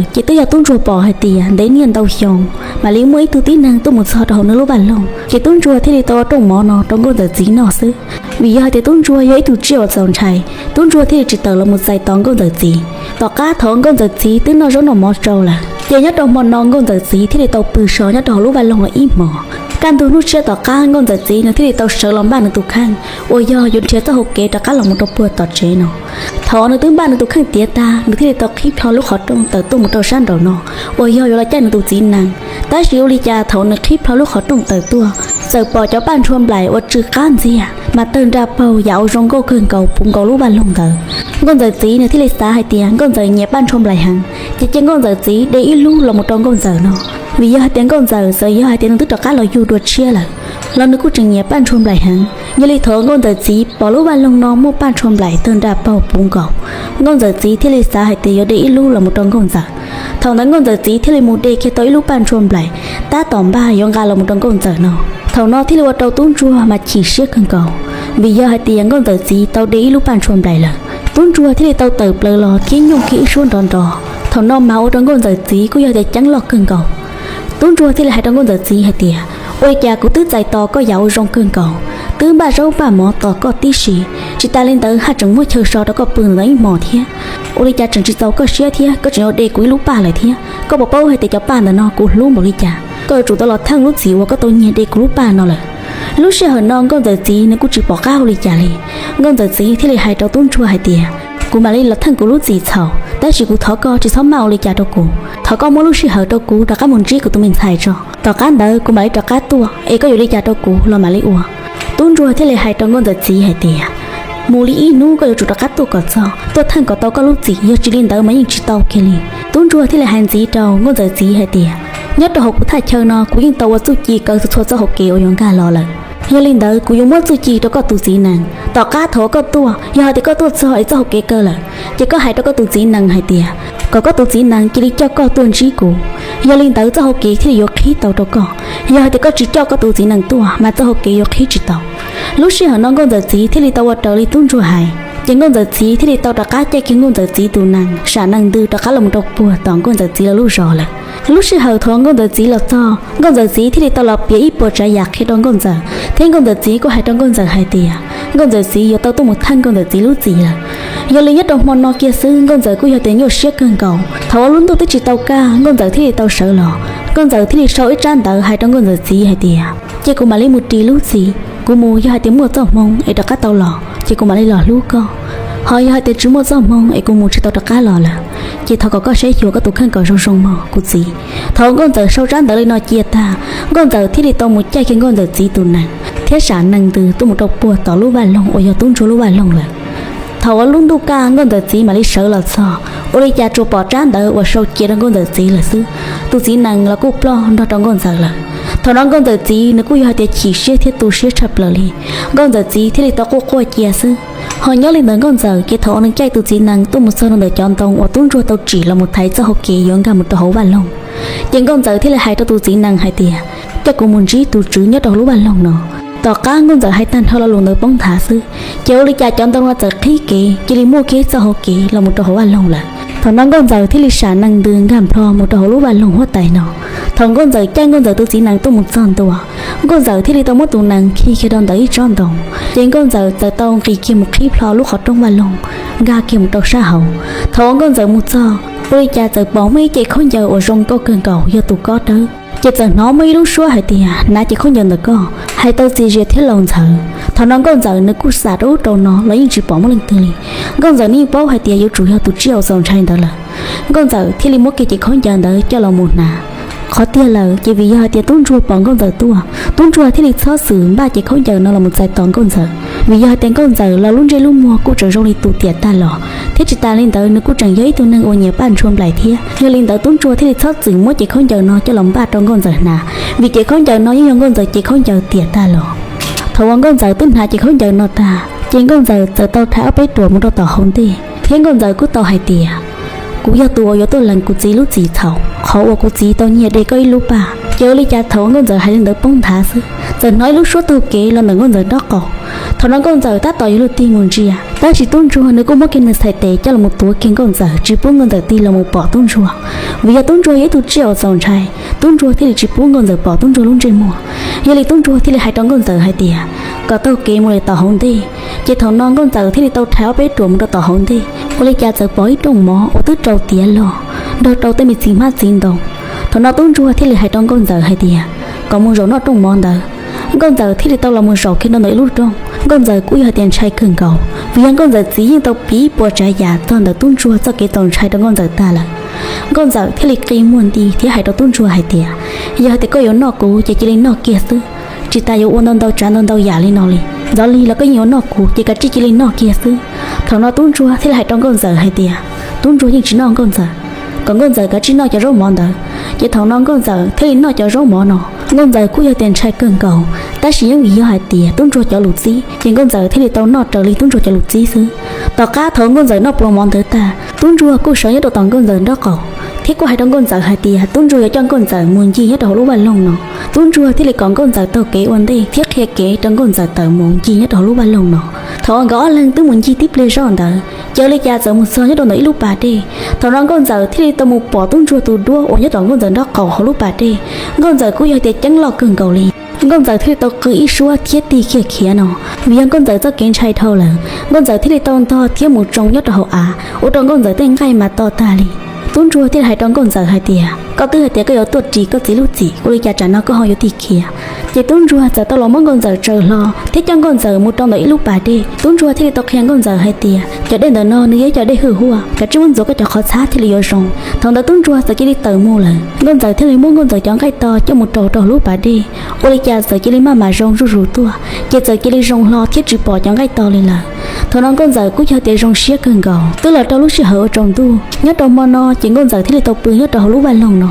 ntawd ces twb yog tub ntsuag pom hais tias ntev niaj ntau xyoo mam li muaj ib tug tib neeg tuaj mus txog rau hauv nws lub vaj loog, ces tub ntsuag thiaj li tau ua rooj mov no rau nkauj ntxawm txiv noj xwb. Vim yog hais tias tub ntsuag yog ib tug tsiaj uas txaus ntshai, tub ntsuag thiaj li tsis tawm los mus txais tos nkauj ntxawm txiv. Tom qab thaum nkauj ntxawm txiv twb noj zaub noj mov tsau lawm, ces nyob rau hmo no nkauj ntxawm txiv thiaj li tau pw so nyob rau hauv lub vaj loog los ib hmos. Kaj ntug hnub tshiab tom qab nkauj ntxawm txiv nws thiaj li tau sawv los npaj nws tus kheej uas yog yuav nrhiav txoj hau kev rov qab los mus rau puag tom tsev no. Thaum uas nws twb npaj nws tus kheej tiav tag, nws thiaj li tau qhib plho lub qhov rooj tawm tuaj mus rau sab nraum no uas yog yuav los caij nws tus txiv nees. Tab sis ua li cas thaum uas nws qhib plho lub qhov rooj tawm tuaj, txawm pom cov paj ntshua nplaim uas tsw qab ntxiag mas tawg nra paug yam ua zoo nkauj kawg nkaus puv nkaus lub vaj loog ntawd. Nkauj ntxawm txiv nws thiaj li xav hais tias nkauj ntxawm nyiam paj ntshua nplaim heev, ces cia nkauj ntxawm txiv de ib lub los mus rau nkauj ntxawm no. Vim yog hais tias nkauj ntxawm txawm yog hais tias nws twb rov qab los yug dua tshiab lawm, los nws kuj tseem nyiam paj ntshua nplaim heev. Yog li thaum nkauj ntxawm txiv pom lub vaj loog no muaj paj ntshua nplaim tawg nra paug puv nkaus, nkauj ntxawm txiv thiaj li xav hais tias yuav de ib lub los mus rau nkauj ntxawm. Thaum ntawd nkauj ntxawm txiv thiaj li mus de kiag tau ib lub paj ntshua nplaim tab tom npaj yuav nqa los mus rau nkauj ntxawm no. Thaum no thiaj li ua rau tub ntsuag mas chim siab kawg nkaus, vim yog hais tias nkauj ntxawm txiv tau de ib lub paj ntshua nplaim lawm. Tub ntsuag thiaj li tau tawm plaws los thiab nyooj kiag ib suab nrov nrov. Thaum no mas ua rau nkauj ntxawm txiv kuj yog tias ceeb loj kawg nkaus. Tub ntsuag thiaj li hais rau nkauj ntxawm txiv hais tias, ua li cas kuv twb txais tos koj yam ua zoo kawg nkaus, twb npaj zaub npaj mov tos koj tib si, tsis tas li ntawd haj tseem muab chaw so rau koj pw ntawm no ib hmos thiab. Ua li cas tseem tsis txaus koj siab thiab koj tseem yuav de kuv ib lub paj lawm thiab? Koj puas paub hais tias cov paj ntawm no kuv hlub npaum li cas? Koj yuav tsum tau los theej lub txim uas koj tau nyiag de kuv lub paj no lawm. Lub sij hawm no nkauj ntxawm txiv nws kuj tsis pom qab ua li cas li. Nkauj ntxawm txiv thiaj li hais rau tub ntsuag hais tias, kuv mam li los theej kuv lub txim txhaum, tab sis kuv thov koj tsis txhob maj ua li cas rau kuv. Thov koj muab lub sij hawm rau kuv rov qab mus ntsib kuv tus me ntxhais tso, tom qab ntawd kuv mam li rov qab tuaj, es koj yuav li cas rau kuv los mam li ua. Tub ntsuag thiaj li hais rau nkauj ntxawm txiv hais tias, mus li ib hnub koj yuav tsum rov qab tuaj kom txog, tuaj theej kom tau koj lub txim, yog tsis li ntawd mas yeej tsis tau kiag li. Tub ntsuag thiaj li hais ntxiv rau nkauj ntxawm txiv hais tias, nyob rau hauv kuv thaj chaw no kuv yeej tau ua txuj ci kaw txhua txhua txoj hau kev uas yuav nkag los lawm. Yog li ntawd kuv yuav muab txuj ci rau koj tus txiv nees, tom qab thaum uas koj tuaj, yog hais tias koj tuaj txog es txoj hau kev kaw lawm, ces koj hais rau koj tus txiv nees hais tias, kom koj tus txiv nees cia li coj koj tuaj ntsib kuv. Yog li ntawd txoj hau kev thiaj li yuav qhib tau rau koj. Yog hais tias koj tsis coj koj tus txiv nees tuaj mas txoj hau kev yuav qhib tsis tau. Lub sij hawm no nkauj ntxawm txiv thiaj li tau ua raws li tub ntsuag hais, ces nkauj ntxawm txiv thiaj li tau rov qab caij kiag nkauj ntxawm txiv tus nees sam nees ntws rov qab los mus rau puag tom nkauj ntxawm txiv lawv lub zos lawm. Lub sij hawm thaum nkauj ntxawm txiv los txog, nkauj ntxawm txiv thiaj li tau los piav ib puas tsav yam qhia rau nkauj ntxawm, thiab nkauj ntxawm txiv kuj hais rau nkauj ntxawm hais tias, nkauj ntxawm txiv yuav tau tuaj mus theej nkauj ntxawm txiv lub txim lawm. Yog li nyob rau hmo no kiag xwb nkauj ntxawm kuj yog tias nyuaj siab kawg nkaus. Thaum uas lub ntuj twb tsis tau kaj nkauj ntxawm thiaj li tau sawv los. Nkauj ntxawm thiaj li sau ib tsab ntawv hais rau nkauj ntxawm txiv hais tias, cia kuv mam li mus ris lub txim, kuv mus yog hais tias muaj txoj hmoo es rov qab tau los ces kuv mam li los hlub koj. Ho yog hais tias tsis muaj txoj hmoo es kuv mus tsis tau rov qab los lawm, ces thov kom koj saib xyuas koj tus kheej kom zoo zoo mog kuv txiv. Thaum nkauj ntxawm sau tsab ntawv li no cia tag, nkauj ntxawm thiaj li tau mus caij kiag nkauj ntxawm txiv tus nees thiab sam nees ntws tuaj mus rau puag tom lub vaj loog uas yog tub ntsuag lub vaj loog lawm. Thaum uas lub ntuj kaj nkauj ntxawm txiv mam li sawv los txog, ua li cas tsuas pom tsab ntawv uas sau cia rau nkauj ntxawm txiv lawm xwb. Tus txiv nees los kuj ploj nrog rau nkauj ntxawm lawm. Thaum no nkauj ntxawm txiv nws kuj yog hais tias chim siab thiab tu siab tshaj plaws li. Nkauj ntxawm txiv thiaj li tau quaj quaj cia xwb. Ho nyob li ntawd nkauj ntxawm ces thaum uas nws caij tus txiv nees tuaj mus txog rau ntawm cov ntoo uas tub ntsuag tau tsim los mus thaiv txoj hau kev yuav nkag mus rau hauv vaj loog, ces nkauj ntxawm thiaj li hais rau tus txiv nees hais tias, coj kuv mus ntsib tus tswv nyob rau hauv lub vaj loog no. Tom qab nkauj ntxawm hais tag nrho lo lus ntawd poob nthav xwb, ces ua li cas cov ntoo no txawm qhib kev cia li muaj kiag txoj hau kev los mus rau hauv vaj loog lawm. Thaum no nkauj ntxawm thiaj li sam nees ntws nkag nplho mus rau hauv lub vaj loog huab tais no. Thaum nkauj ntxawm caij nkauj ntxawm tus txiv nees tuaj mus txog ntua, nkauj ntxawm thiaj li tau muab tus nees khi kiag rau ntawm ib tsob ntoo, ces nkauj ntxawm txawm tau nqis kiag mus qhib plho lub qhov rooj vaj loog nkag kiag mus rau sab hauv. Thaum uas nkauj ntxawm mus txog, ua li cas txawm pom muaj ib ce khaub ncaws uas zoo nkauj kawg nkaus yog tus kob dawb, ces txawm hnov muaj ib lub suab hais tias, hnav ce khaub ncaws ntawm koj, hais tau txias zias thiab laus ntxhawv. Thaum no nkauj ntxawm nws kuj xam rau ub rau no los yeej tsis pom muaj leej twg li. Nkauj ntxawm nws yeej paub hais tias yuav tsum yog tus tsiaj uas txaus ntshai ntawd lawm. Nkauj ntxawm thiaj li muab kiag ce khaub ncaws ntawd coj los mus hnav. Qhov tiag lawm ces vim yog hais tias tub ntsuag pom nkauj ntxawm tuaj, tub ntsuag thiaj li txhob txwm npaj ce khaub ncaws no los mus txais tos nkauj ntxawm. Vim yog hais tias nkauj ntxawm los lub ntsej lub muag kuj tseem zoo li tus tiam tag los, thiab tsis tas li ntawd nws kuj tseem yog ib tug neeg uas nyiam paj ntshua nplaim thiab. Yog li ntawd tub ntsuag thiaj li txhob txwm muab ce khaub ncaws no coj los npaj rau nkauj ntxawm hnav, vim ce khaub ncaws no yeej yog nkauj ntxawm ce khaub ncaws tiam tag los. Thaum uas nkauj ntxawm twb hnav ce khaub ncaws no tag, ces nkauj ntxawm txawm tau rhais ob peb ruam mus rau tom hauv ntej, thiab nkauj ntxawm kuj tau hais tias, kuv yog tus uas yuav tuaj lees kuv txiv lub txim txhaum, qhov uas kuv txiv tau nyiag de koj ib lub paj. Ces ua li cas thaum uas Nkauj Ntxawm hais li ntawd poob nthav xwb, txawm hnov ib lub suab taug kev los ntawm Nkauj Ntxawm nraub qaum. Thaum no Nkauj Ntxawm tab tom yuav luag tig mus ntsia, tab sis tub ntsuag nws kuj muab kiag nws txhais tes coj los mus tuav kiag Nkauj Ntxawm, tsis pub Nkauj Ntxawm tig los mus pom tub ntsuag. Vim yog tub ntsuag yog ib tug tsiaj uas txaus ntshai, tub ntsuag thiaj li tsis pub Nkauj Ntxawm pom tub ntsuag lub ntsej muag. Yog li tub ntsuag thiaj li hais rau Nkauj Ntxawm hais tias kom taug kev mus li tom hauv ntej. Ces thaum no Nkauj Ntxawm thiaj li tau rhais ob peb ruam mus rau tom hauv ntej, ua li cas txawm pom ib rooj mov uas twb rau tiav log nrog rau tej me txiv hmab txiv ntoo. Thaum no tub ntsuag thiaj li hais rau Nkauj Ntxawm hais tias kom mus zaum noj rooj mov ntawd. Nkauj Ntxawm thiaj li tau los mus zaum kiag rau ntawm ib lub rooj. Nkauj Ntxawm kuj yog hais tias ntshai kawg nkaus, vim yog Nkauj Ntxawm txiv yeej tau piv ib puas tsav yam txog ntawm tub ntsuag txoj kev txaus ntshai rau Nkauj Ntxawm tag lawm. Nkauj Ntxawm thiaj li qi muag nti thiab hais rau tub ntsuag hais tias, yog hais tias koj yuav noj kuv ces cia li noj kiag xwb, tsis tas yuav ua ntau ntau tsav ntau ntau yam li no li. Ntxov li los koj yeej yuav noj kuv ces kav tsij cia li noj kiag xwb. Thaum no tub ntsuag thiaj li hais rau Nkauj Ntxawm hais tias tub ntsuag yeej tsis noj Nkauj Ntxawm, kom Nkauj Ntxawm kav tsij noj cov zaub mov ntawd. Ces thaum no Nkauj Ntxawm thiaj li noj cov zaub mov no. Nkauj Ntxawm kuj yog tias ntshai kawg nkaus, tab sis yeej vim yog hais tias tub ntsuag cov lus txib, ces Nkauj Ntxawm thiaj li tau noj raws li tub ntsuag cov lus txib xwb. Tom qab thaum Nkauj Ntxawm noj pluas mov ntawd tag, tub ntsuag kuj sawv nyob rau tom Nkauj Ntxawm nraub qaum, thiab kuj hais rau Nkauj Ntxawm hais tias tub ntsuag yuav coj Nkauj Ntxawm mus ncig nyob rau hauv lub vaj loog no. Tub ntsuag thiaj li kom Nkauj Ntxawm taug kev ua ntej thiab qhia kev rau Nkauj Ntxawm tawm mus ncig nyob rau hauv lub vaj loog no. Thaum uas nkawd ob leeg twb mus ncig tib pliag zoj ntawd, ces ua li cas txawm mus txog nyob rau ntawm ib lub pas dej. Thaum no Nkauj Ntxawm thiaj li tau mus pom tub ntsuag tus duab uas nyob tom Nkauj Ntxawm nraub qaum hauv lub pas dej. Nkauj Ntxawm kuj yog tias ceeb loj kawg nkaus li. Nkauj Ntxawm thiaj li tau qw ib suab thiab tig kiag khiav no. Vim yog Nkauj Ntxawm txoj kev ntshai dhau lawm, Nkauj Ntxawm thiaj li tau ntog thiab mus tsoo nyob rau hauv av, ua rau Nkauj Ntxawm tej nqaij mas to tag li. Tub ntsuag thiaj li hais rau Nkauj Ntxawm hais tias, koj twb hais tias koj yuav tuaj ris koj txiv lub txim, ua li cas tsam no koj ho yuav tig khiav? Ces tub ntsuag txawm tau los muab Nkauj Ntxawm tsaws hlo thiab coj Nkauj Ntxawm mus rau ntawm ib lub pas dej. Tub ntsuag thiaj li tau qhia Nkauj Ntxawm hais tias cov dej ntawm no nws yog ib cov dej hwj huaj, kav tsij muab ntxuav koj cov qhov txhab thiaj li yuav zoo. Thaum ntawd tub ntsuag txawm cia li tawm mus lawm. Nkauj Ntxawm thiaj li muab Nkauj Ntxawm cov nqaij to coj mus rau rau hauv lub pas dej, ua li cas txawm cia li maj mam zoo zuj zus tuaj, ces txawm cia li zoo hlo thiab tsis pom cov nqaij to li lawm. Thaum no Nkauj Ntxawm kuj yog tias zoo siab kawg nkaus. Twb los rau lub sij hawm uas tsaus ntuj, nyob rau hmo no ces Nkauj Ntxawm thiaj li tau pw nyob rau hauv lub vaj loog no.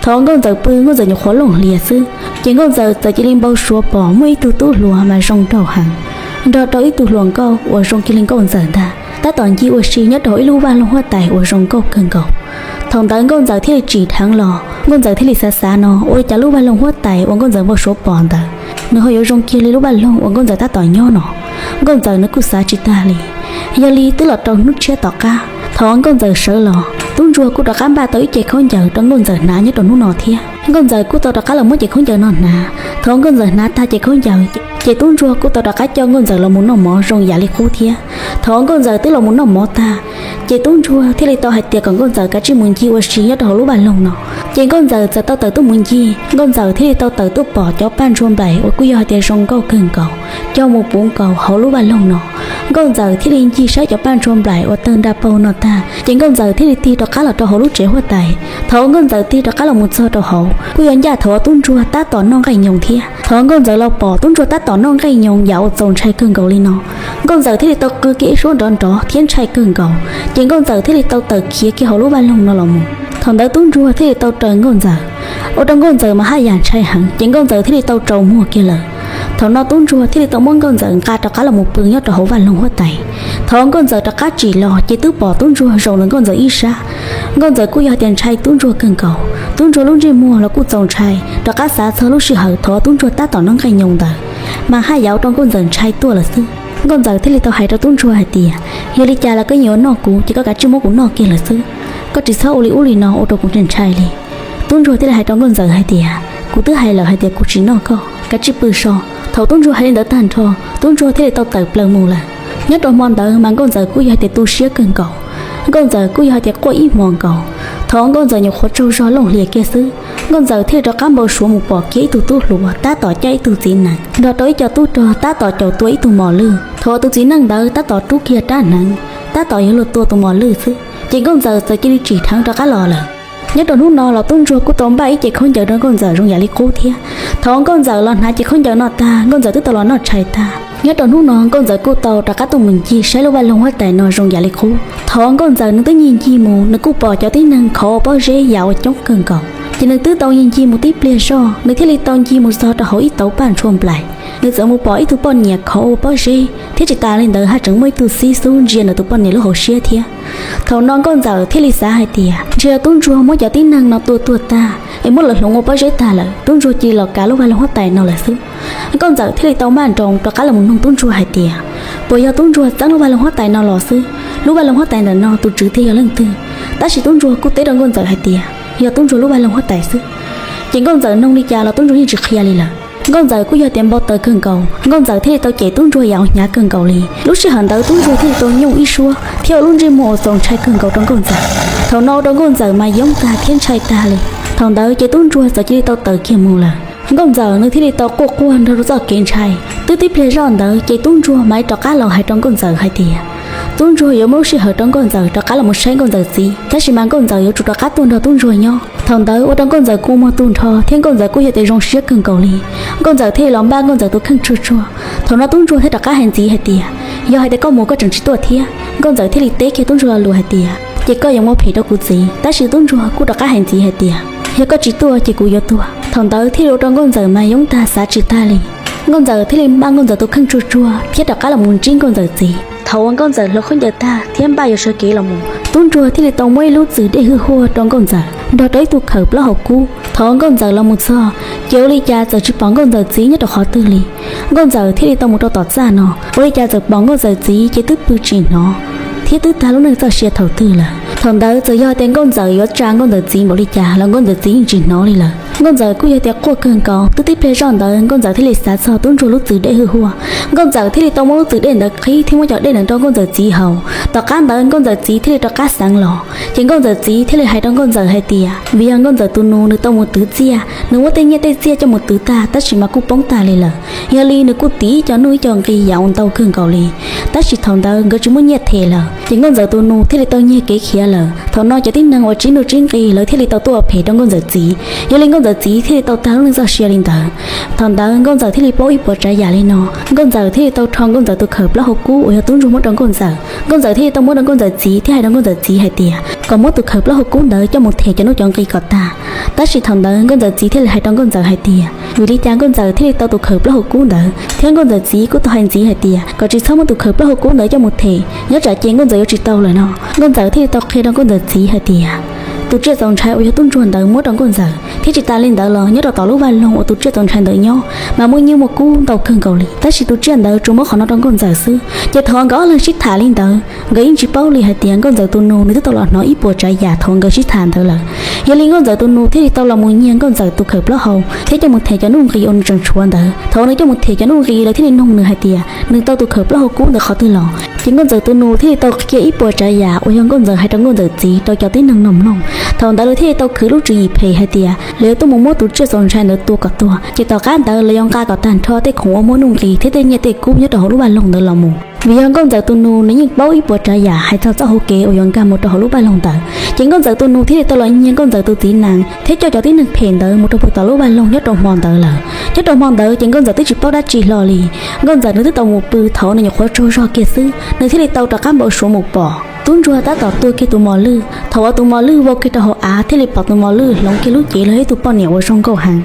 Thaum uas Nkauj Ntxawm pw Nkauj Ntxawm nyuam qhuav looj hlias xwb, ces Nkauj Ntxawm txawm cia li npau suav pom muaj ib tug tub hluas mas zoo nraug heev, nrog rau ib tug hluas nkauj uas zoo kiag li Nkauj Ntxawm ntag, tab tom ncig ua si nyob rau hauv ib lub vaj loog huab tais uas zoo nkauj kawg nkaus. Thaum ntawd Nkauj Ntxawm thiaj li tsim dheev los, Nkauj Ntxawm thiaj li xav xav no, ua li cas lub vaj loog huab tais uas Nkauj Ntxawm npau suav pom ntawd, nws ho yuav zoo kiag li lub vaj loog uas Nkauj Ntxawm tab tom nyob no. Nkauj Ntxawm nws kuj xav tsis tag li. Yog li twb los rau hnub tshiab tom qab, thaum uas Nkauj Ntxawm sawv los, tub ntsuag kuj rov qab npaj tau ib ce khaub ncaws rau Nkauj Ntxawm hnav nyob rau hnub no thiab. Nkauj Ntxawm kuj tau rov qab los muab ce khaub ncaws no hnav. Thaum uas Nkauj Ntxawm hnav tag ce khaub ncaws, ces tub ntsuag kuj tau rov qab coj Nkauj Ntxawm los mus noj mov zoo yam li qub thiab. Thaum uas Nkauj Ntxawm twb los mus noj mov tag, ces tub ntsuag thiaj li tau hais tias kom Nkauj Ntxawm kav tsij mus ncig ua si nyob rau hauv lub vaj loog no. Ces Nkauj Ntxawm txawm tau tawm tuaj mus ncig. Nkauj Ntxawm thiaj li tau tawm tuaj pom cov paj ntshua nplaim uas kuj yog hais tias zoo nkauj kawg nkaus, cog mus puv nkaus hauv lub vaj loog no. Nkauj Ntxawm thiaj li ncig saib cov paj ntshua nplaim uas tawg nra paug no tag, ces Nkauj Ntxawm thiaj li tig rov qab los rau hauv lub tsev huab tais. Thaum uas Nkauj Ntxawm tig rov qab los mus txog rau hauv, kuj yog ncaj thaum uas tub ntsuag tab tom noj nqaij nyoos thiab. Thaum uas Nkauj Ntxawm los pom tub ntsuag tab tom noj nqaij nyoos yam uas txaus ntshai kawg nkaus li no, Nkauj Ntxawm thiaj li tau qw kiag ib suab nrov nrov thiab ntshai kawg nkaus, ces Nkauj Ntxawm thiaj li tau tawm khiav kiag hauv lub vaj loog no los mus. Thaum ntawd tub ntsuag thiaj li tau raws Nkauj Ntxawm, ua rau Nkauj Ntxawm mas haj yam ntshai heev, ces Nkauj Ntxawm thiaj li tau tsaus muag kiag lawm. Thaum no tub ntsuag thiaj li tau muab Nkauj Ntxawm nqa rov qab los mus pw nyob rau hauv vaj loog huab tais. Thaum uas Nkauj Ntxawm rov qab tsim los ces twb pom tub ntsuag zaum ntawm Nkauj Ntxawm ib sab. Nkauj Ntxawm kuj yog tias ntshai tub ntsuag kawg nkaus, tub ntsuag lub ntsej muag los kuj txaus ntshai, rov qab xav txog lub sij hawm thaum uas tub ntsuag tab tom noj nqaij nyoos ntawd, mas haj yam ua rau Nkauj Ntxawm ntshai tuaj lawm xwb. Nkauj Ntxawm thiaj li tau hais rau tub ntsuag hais tias, yog li cas los koj yeej yuav noj kuv ces koj kav tsij muab kuv noj kiag lawm xwb, koj tsis txhob ua li ub li no ua rau kuv ntshai li. Tub ntsuag thiaj li hais rau Nkauj Ntxawm hais tias, kuv twb hais lawm hais tias kuv tsis noj koj, kav tsij pw so. Thaum tub ntsuag hais li ntawd tag nrho, tub ntsuag thiaj li tau tawm plaws mus lawm. Nyob rau hmo ntawd mas Nkauj Ntxawm kuj yog hais tias tu siab kawg nkaus. Nkauj Ntxawm kuj yog hais tias quaj ib hmos nkaus. Thaum Nkauj Ntxawm nyuam qhuav tsaug zog looj hlias kiag xwb, Nkauj Ntxawm thiaj li rov qab npau suav mus pom kiag ib tug tub hluas tab tom caij ib tug txiv nees nrog rau ib co tub rog tab tom caum tua ib tug mos lwj. Thaum uas tus txiv neej ntawd tab tom rub kiag rab hneev, tab tom yuav luag tua tus mos lwj xwb, ces Nkauj Ntxawm txawm cia li tsim dheev rov qab los lawm. Nyob rau hnub no los tub ntsuag kuj tau npaj ib ce khaub ncaws rau Nkauj Ntxawm zoo yam li qub thiab. Thaum uas Nkauj Ntxawm los hnav ce khaub ncaws no tag, Nkauj Ntxawm twb tau los noj tshais tag. Nyob rau hnub no Nkauj Ntxawm kuj tau rov qab tuaj mus ncig saib lub vaj loog huab tais no zoo yam li qub. Thaum uas Nkauj Ntxawm nws twb ncig ncig mus, nws kuj pom cov tib neeg khov ua pob zeb yam uas coob kawg nkaus. Ces nws twb tau ncig ncig mus tib pliag zoj, nws thiaj li tau ncig mus txog rau hauv ib tauv paj ntshua nplaim. Nws txawm mus pom ib tug poj niam khov ua pob zeb, thiab tsis tas li ntawd haj tseem muaj ib tug xib xub ntsia ntawm tus poj niam lub hauv siab thiab. Thaum no nkauj ntxawm thiaj li xav hais tias ntshe yog tub ntsuag muab cov tib neeg no tua tuag tag es muab lawv hloov ua pob zeb tag lawm, tub ntsuag cia li los kav lub vaj loog huab tais no lawm xwb. Nkauj ntxawm thiaj li tau maj nroos rov qab los mus noog tub ntsuag hais tias, puas yog tub ntsuag txeeb lub vaj loog huab tais no los xwb? Lub vaj loog huab tais ntawm no tus tswv twg yog leej twg? Tab sis tub ntsuag kuj teb rau nkauj ntxawm hais tias yog tub ntsuag lub vaj loog huab tais xwb. Ces nkauj ntxawm noog li cas los tub ntsuag yeej tsis qhia li lawm. Nkauj ntxawm kuj yog tias npau taws kawg nkaus, nkauj ntxawm thiaj li tau cem tub ntsuag yam uas hnyav kawg nkaus li. Lub sij hawm ntawd tub ntsuag thiaj li tau nyooj ib suab thiab ua lub ntsej muag uas txaus ntshai kawg nkaus rau nkauj ntxawm. Thaum no ua rau nkauj ntxawm mas yoob tag thiab ntshai tag li. Thaum ntawd ces tub ntsuag txawm cia li tau tawm kiag mus lawm. Nkauj ntxawm nws thiaj li tau quaj quaj nrog rau txoj kev ntshai. Twb tib pliag zoj ntawd ces tub ntsuag mas rov qab los hais rau nkauj ntxawm hais tias tub ntsuag yuav muab lub sij hawm rau nkauj ntxawm rov qab los mus saib nkauj ntxawm txiv, tab sis mas nkauj ntxawm yuav tsum rov qab tuaj nrog tub ntsuag nyob. Thaum ntawd ua rau nkauj ntxawm kua muag tu nrho thiab nkauj ntxawm kuj yog tias zoo siab kawg nkaus li. Nkauj ntxawm thiaj li los npaj nkauj ntxawm tus kheej tsuag tsuag. Thaum no tub ntsuag thiaj rov qab hais ntxiv hais tias yog hais tias koj mus koj tseem tsis tuaj thiab? Nkauj ntxawm thiaj li teb kiag tub ntsuag lo lus hais tias ces koj yuav muab phem rau kuv txiv. Tab sis tub ntsuag kuj rov qab hais ntxiv hais tias yog koj tsis tuaj ces kuv yuav tuag. Thaum ntawd thiaj li ua rau nkauj ntxawm mas yoob tag xav tsis tag li. Nkauj ntxawm thiaj li npaj nkauj ntxawm tus kheej tsuag tsuag thiab rov qab los mus ntsib nkauj ntxawm txiv. Thaum uas nkauj ntxawm hloov khaub ncaws tag thiab npaj yuav sawv kev los mus, tub ntsuag thiaj li tau muab ib lub txwm dej hwj huaj rau nkauj ntxawm nrog rau ib tug khawm plaub hau kub. Thaum uas nkauj ntxawm los mus txog, ces ua li cas txawm tsis pom nkauj ntxawm txiv nyob rau qhov twg li. Nkauj ntxawm thiaj li tau mus rau tom txaj no, ua li cas txawm pom nkauj ntxawm txiv ces twb pw tsis hnov thiab twb tag lub neej txoj sia thaum twg lawm. Thaum ntawd txawm yog tias nkauj ntxawm yuav tsa nkauj ntxawm txiv npaum li cas los nkauj ntxawm txiv yeej tsis hnov li lawm. Nkauj ntxawm kuj yog tias quaj kawg nkaus, twb tib pliag zoj ntawd nkauj ntxawm thiaj li xav txog tub ntsuag lub txwm dej hwj huaj. Nkauj ntxawm thiaj li tau muab lub txwm dej ntawd qhib thiab muab cov dej ntawd rau nkauj ntxawm txiv haus. Tom qab ntawd nkauj ntxawm txiv thiaj li rov qab xeev los, ces nkauj ntxawm txiv thiaj li hais rau nkauj ntxawm hais tias vim yog nkauj ntxawm tus nus nws tau mus twv txiaj, nws muab tej nyiaj tej txiaj coj mus twv tag tab sis mas kuj poob tag li lawm. Yog li nws kuj tiv ib co nuj ib co nqi yam uas ntau kawg nkaus li, tab sis thaum ntawd nkawd tsis muaj nyiaj them lawm, ces nkauj ntxawm tus nus thiaj li tau nyiag kev khiav lawm. Thaum no cov tib neeg uas tsib nuj tsib nqi lawv thiaj li tau tuaj ua phem rau nkauj ntxawm txiv, yog li nkauj ntxawm txiv thiaj li tau tag lub neej txoj sia li ntawd. Thaum ntawd nkauj ntxawm thiaj li paub ib puas tsav yam li no, nkauj ntxawm thiaj li tau rho nkauj ntxawm tus khawm plaub hau kub uas yog tub ntsuag muab rau nkauj ntxawm. Nkauj ntxawm thiaj li tau muab rau nkauj ntxawm txiv thiab hais rau nkauj ntxawm txiv hais tias kom muab tus khawm plaub hau kub ntawd coj mus them cov nuj cov nqi kom tag. Tab sis thaum ntawd nkauj ntxawm txiv thiaj li hais rau nkauj ntxawm hais tias vim li cas nkauj ntxawm thiaj li tau tus khawm plaub hau kub ntawd, thiab nkauj ntxawm txiv kuj tau hais ntxiv hais tias kom tsis txhob muab tus khawm plaub hau kub ntawd coj mus them, nyob tsam ces nkauj ntxawm yuav tsis tau lawm no. Nkauj ntxawm thiaj li tau qhia rau nkauj ntxawm txiv hais tias tus tsiaj txaus ntshai uas yog tub ntsuag ntawd muab rau nkauj ntxawm, thiab tsis tas li ntawd los nyob rau tom lub vaj loog uas tus tsiaj txaus ntshai ntawd nyob mas muaj nyiaj muaj kub ntau kawg nkaus li, tab sis tus tsiaj ntawd tsuas muab qhov no rau nkauj ntxawm xwb. Ces thaum uas nkawd ob leeg sib tham li ntawd, nkawd yeej tsis paub li hais tias nkauj ntxawm tus nus nws twb tau los hnov ib puas tsav yam thaum uas nkawd sib tham ntawd lawm. Yog li nkauj ntxawm tus nus thiaj li tau los mus nyiag nkauj ntxawm tus khawm plaub hau thiab coj mus them cov nuj nqi uas nws tseem tshuav ntawd. Thaum uas nws coj mus them cov nuj nqi lawv thiaj li noog nws hais tias nws tau tus khawm plaub hau kub ntawd qhov twg los, ces nkauj ntxawm tus nus thiaj li tau qhia ib puas tsav yam uas yog nkauj ntxawm hais rau nkauj ntxawm txiv rau cov tib neeg no mloog. Thaum ntawd lawv thiaj li tau khwv lub tswv yim phem hais tias lawv yuav tuaj mus muab tus tsiaj txaus ntshai ntawd tua kom tuag, ces tom qab ntawd lawv yuav nqa kom tag nrho tej khoom uas muaj nuj nqis thiab tej nyiaj tej kub nyob rau hauv lub vaj loog ntawd los mus. Vim yog nkauj ntxawm tus nus nws yeej paub ib puas tsav yam hais txog txoj hauv kev uas yuav nkag mus rau hauv lub vaj loog ntawd, ces nkauj ntxawm tus nus thiaj li tau los nyiag nkauj ntxawm tus txiv nees thiab coj cov tib neeg phem ntawd mus rau puag tom lub vaj loog nyob rau hmo ntawd lawm. Nyob rau hmo ntawd ces nkauj ntxawm twb tsis paub dab tsi hlo li. Nkauj ntxawm nws twb tau mus pw thaum uas nws nyuam qhuav tsaug zog kiag xwb, nws thiaj li tau rov qab npau suav mus pom tub ntsuag tab tom tua kiag tus mos lwj. Thaum uas tus mos lwj vau kiag rau hauv av thiaj li pom tus mos lwj hloov kiag lub cev los ib tug poj niam uas zoo nkauj heev,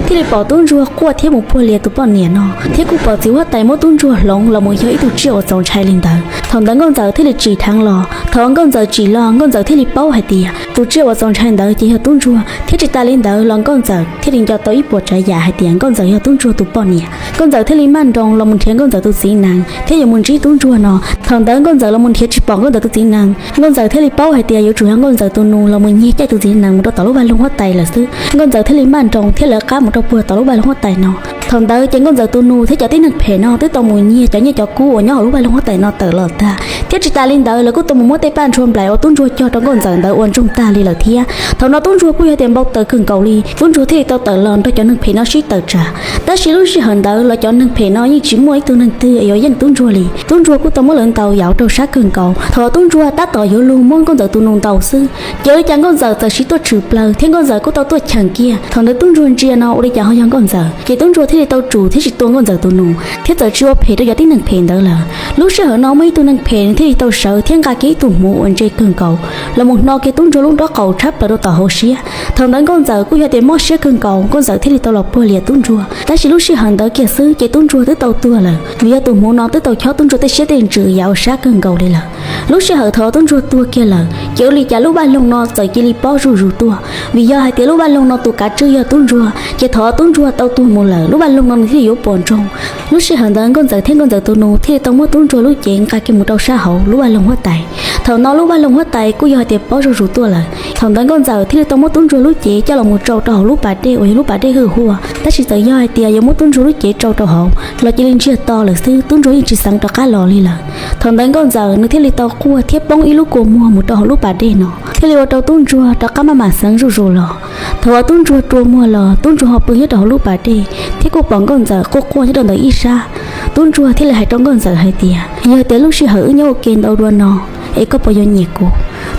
thiaj li pom tub ntsuag quaj thiab mus puag lias tus poj niam no, thiab kuj pom txiv huab tais muab tub ntsuag hloov los mus yog ib tug tsiaj uas txaus ntshai li ntawd. Thaum ntawd nkauj ntxawm thiaj li tsim dheev los. Thaum uas nkauj ntxawm tsim los, nkauj ntxawm thiaj li paub hais tias tus tsiaj uas txaus ntshai ntawd ces yog tub ntsuag, thiab tsis tas li ntawd los nkauj ntxawm thiaj li nco tau ib puas tsav yam hais tias nkauj ntxawm yog tub ntsuag tus poj niam. Nkauj ntxawm thiaj li maj nroos los mus nrhiav nkauj ntxawm tus txiv nees thiab yuav mus ntsib tub ntsuag no. Thaum ntawd nkauj ntxawm los mus nrhiav tsis pom nkauj ntxawm tus txiv nees, nkauj ntxawm thiaj li paub hais tias yuav tsum yog nkauj ntxawm tus nus los mus nyiag caij tus txiv nees mus rau tom lub vaj loog huab tais lawm xwb. Nkauj ntxawm thiaj li maj nroos thiab lawv qab mus rau puag tom lub vaj loog huab tais no. Thaum ntawd ces nkauj ntxawm tus nus thiab cov tib neeg phem no twb tau mus nyiag cov nyiaj cov kub uas nyob hauv lub vaj loog huab tais no tawm los tag, thiab tsis tas li ntawd lawv kuj tau mus muab tej paj ntshua nplaim uas tub ntsuag cog rau nkauj ntxawm ntawd ua ntsoog tag li lawm thiab. Thaum no tub ntsuag kuj yog tias npau taws kawg nkaus li, tub ntsuag thiaj li tau tawm los nrog cov neeg phem no sib tawm tsam. Tab sis lub sij hawm ntawd los cov neeg phem no yeej tsis muaj ib tug neeg twg yuav yeej tub ntsuag li. Tub ntsuag kuj tau muab lawv ntaus yauv raug sab kawg nkaus. Thaum uas tub ntsuag tab tom yuav luag muab nkauj ntxawm tus nus ntaus xwb, ces ua li cas nkauj ntxawm txawm siv tuaj tshwm plaws thiab nkauj ntxawm kuj tau tuaj cheem kiag. Thaum ntawd tub ntsuag ntsia no ua li cas ho yog nkauj ntxawm, ces tub ntsuag li tau tsum thiab tsis tua Nkauj Ntxawm tus nus thiab txawm tsis ua phem rau cov tib neeg phem ntawd lawm. Lub sij hawm no muaj ib tug neeg phem nws thiaj li tau sawv thiab nqa kiag ib tug hmuv uas ntse kawg nkaus los mus hno kiag tub ntsuag lub nrob qaum tshab plaws rau tom hauv siab. Thaum ntawd Nkauj Ntxawm kuj yog tias mob siab kawg nkaus, Nkauj Ntxawm thiaj li tau los puag lias tub ntsuag. Tab sis lub sij hawm ntawd kiag xwb ces tub ntsuag twb tau tuag lawm, vim yog tus hmuv no twb tau chob tub ntsuag tej siab tej ntsws yav uas sab kawg nkaus li lawm. Lub sij hawm thaum tub ntsuag tuag kiag lawm ces ua li cas lub vaj loog no txawm cia li pob zuj zus tuaj, vim yog hais tias lub vaj loog no tus kav tswj yog tub ntsuag, ces thaum tub ntsuag tau tuag mus lawm lub vaj loog no nws thiaj li yuav puas ntsoog. Lub sij hawm ntawd Nkauj Ntxawm thiab Nkauj Ntxawm tus nus thiaj li tau muab tub ntsuag lub cev nqa kiag mus rau sab hauv lub vaj loog huab tais. Thaum no lub vaj loog huab tais kuj yog hais tias pob zuj zus tuaj lawm. Thaum ntawd Nkauj Ntxawm thiaj li tau muab tub ntsuag lub cev coj los mus tsau rau hauv lub pas dej uas yog lub pas dej hwj huaj, tab sis txawm yog hais tias yuav muab tub ntsuag lub cev tsau rau hauv los cia li ntsiag to lawm xwb, tub ntsuag yeej tsis xeev rov qab los li lawm. Thaum ntawd Nkauj Ntxawm nws thiaj li tau quaj thiab poob ib lub kua muag mus rau hauv lub pas dej no, thiaj li ua rau tub ntsuag rov qab maj mam xeev zuj zus los. Thaum uas tub ntsuag rua muag los tub ntsuag ho pw nyob rau hauv lub pas dej thiab kuj pom Nkauj Ntxawm quaj quaj nyob rau ntawm ib sab. Tub ntsuag thiaj li hais rau Nkauj Ntxawm hais tias, yog tias lub sij hawm wb nyob ua ke ntau dua no es koj puas yuav nyiam kuv?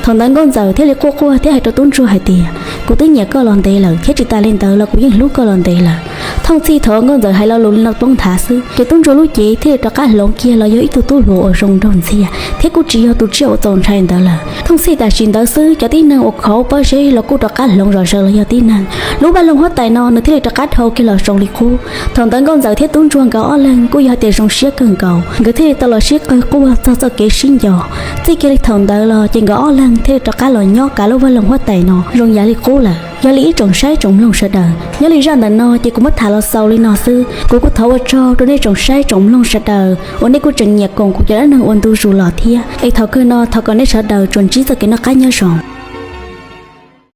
Thaum ntawd Nkauj Ntxawm thiaj li quaj quaj thiab hais rau tub ntsuag hais tias, kuv twb nyiam koj los ntev lawm thiab tsis tas li ntawd los kuv yeej hlub koj los ntev lawm. Thooj txhij thaum Nkauj Ntxawm hais lo lus li no poob nthav xwb ces tub ntsuag lub cev thiaj li rov qab hloov kiag los yog ib tug tub hluas uas zoo nraug ntxiag thiab kuj tsis yog tus tsiaj uas txaus ntshai ntawd lawm. Thooj txhij tam sim ntawd xwb cov tib neeg uas khov pob zeb los kuj rov qab hloov zom zaws los yog tib neeg. Lub vaj loog huab tais no nws thiaj li rov qab dhau kiag los zoo li qub. Thaum ntawd Nkauj Ntxawm thiab tub ntsuag nkawd ob leeg kuj yog tias zoo siab kawg nkaus, nkawd thiaj li tau los sib qawg quaj txog txoj kev sib nco. Txij kiag li thaum ntawd los ces nkawd ob leeg thiaj li rov qab los nyob kav lub vaj loog huab tais no zoo yam li qub lawm. Yog li ib tsoom saib tsoom mloog sawv daws, nyob li zaj ntawm no ces kuv muab tham los xaus li no xwb. Kuv kuj thov ua tsaug rau nej tsoom saib tsoom mloog sawv daws uas nej kuj tseem nyiam koom kuv cov dab neeg ua ntu zus los thiab. Es thaum kawg no thov kom nej sawv daws tsuas ntsib txoj kev noj qab nyob zoo.